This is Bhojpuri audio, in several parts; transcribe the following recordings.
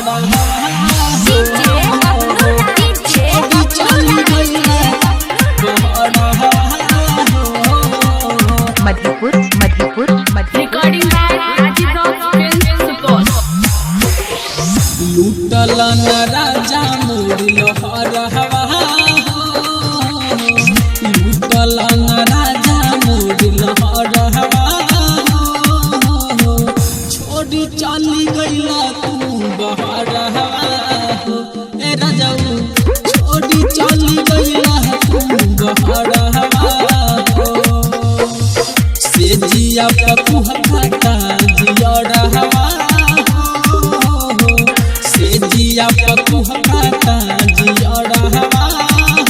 डीजे बबलू डीजे चली गईला बहरवा हो। Madhepur Madhepur Madhepur. Recording by Rajiv Rock Films Support. लूटल न राजा मोर लहरवा हो। लूटल न राजा मोर लहरवा हो। छोड़ी चली गईला तू बहरवा हो। ए राजाऊ छोड़ी चली गईला तू बहरवा हो। से जिया पकुहता जिया रहवा हो। से जिया पकुहता जिया रहवा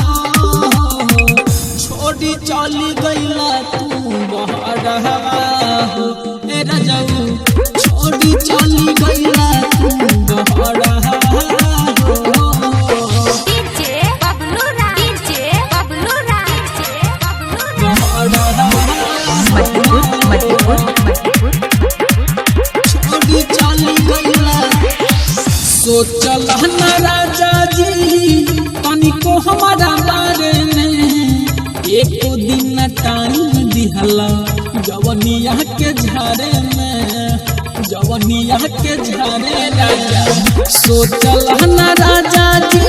हो। छोड़ी चली गईला तू बहरवा हो। ए राजाऊ छोड़ी चली गईला तू बहरवा हो। DJ Bablu DJ Bablu DJ Bablu बहरवा मधेपुर मधेपुर मधेपुर। छोड़ी चली गईला। सोचल न राजा जी तनिको हमारा बारे में एको दिन टाइम दिहला जवनिया के झारे में, जवनिया के झारे राजा। सोचल न राजा जी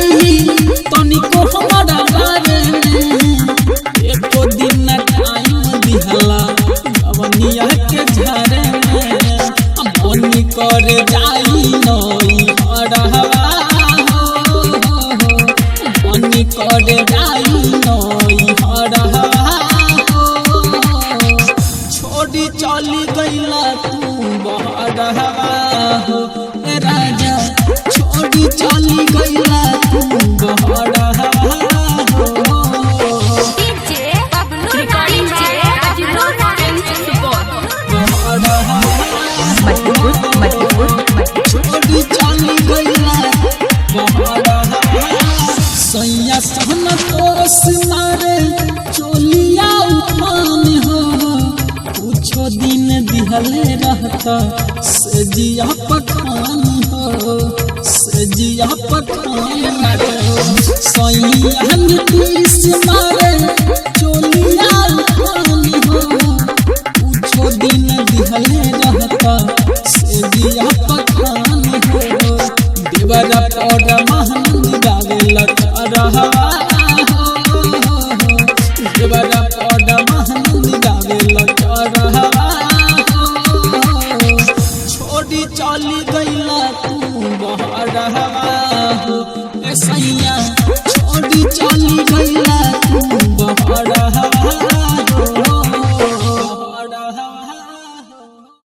तनिको हमारा बारे में एको दिन टाइम दिहला जवनिया के झारे में। मनी कर जाई नई हरहवा हो। मनी कर जाई नई हरहवा हो। छोड़ी चली गईला तू बहरवा हो। ए राजा छोड़ी चली गईला तू बहरवा हो। DJ Bablu Recording by DJ Rajiv Bablu Rock Films Support. बहरवा मधेपुर मधेपुर मधेपुर। छोड़ी चली गईला बहरवा। सैया सहन तोरस मारे चोलिया उफान हो। कुछो दिन दिहले रहता से जिया पठान हो, से जिया पठान हो। सैया नीतीश मारे चोलिया उफान हो। कुछो दिन दिहले रहता से जिया पठान हो। देवरा पर महंद गावेला चरहवा हो। देवरा पर महंद गावेला चरहवा हो। छोड़ी चली गईला तू बहरवा हो। ए सैया छोड़ी चली गईला।